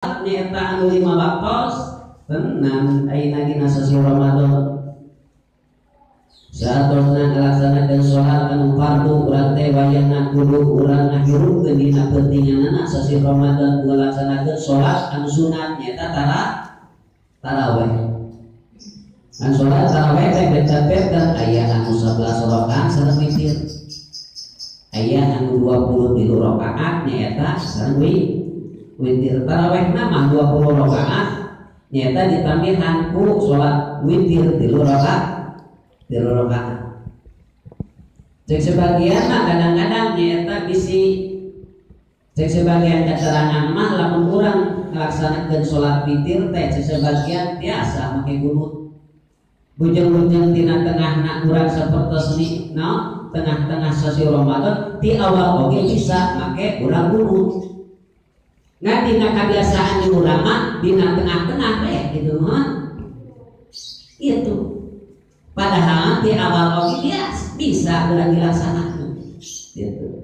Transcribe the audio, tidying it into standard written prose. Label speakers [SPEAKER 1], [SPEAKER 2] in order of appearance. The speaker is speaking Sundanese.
[SPEAKER 1] Nyaeta anu 5 waktos tenang ayeuna dina sasi Ramadan. Saatosna ngalaksanakeun salat anu fardu urang teh wayahna kudu urang ngahirupkeun dina pentinganana sasi Ramadan ngalaksanakeun salat anu sunat nyaeta tarawih. An salat tarawih teh benten-benten aya anu 11 rakaat sareng witir. Aya anu 23 rakaat nyaeta sareng witir. Tarawihna mah 20 rakaat nyaeta ditambihan ku salat witir 3 rakaat. 3 rakaat. Cek sebagian mah kadang-kadang nyaeta bisi cek sebagian keterangan mah lamun urang ngalaksanakeun salat witir teh cek sebagian tiasa make kunut. Bujeng-bujeng tina tengahna urang sapertos ni naon tengah-tengah sasi Ramadan ti awal oge bisa make urang kunut. Ngan dina kabiasaan di urang mah dina tengah-tengah teh gitu mah. Itu. Padahal di awal oge biasa bisa urang dilaksanakeun. Gitu.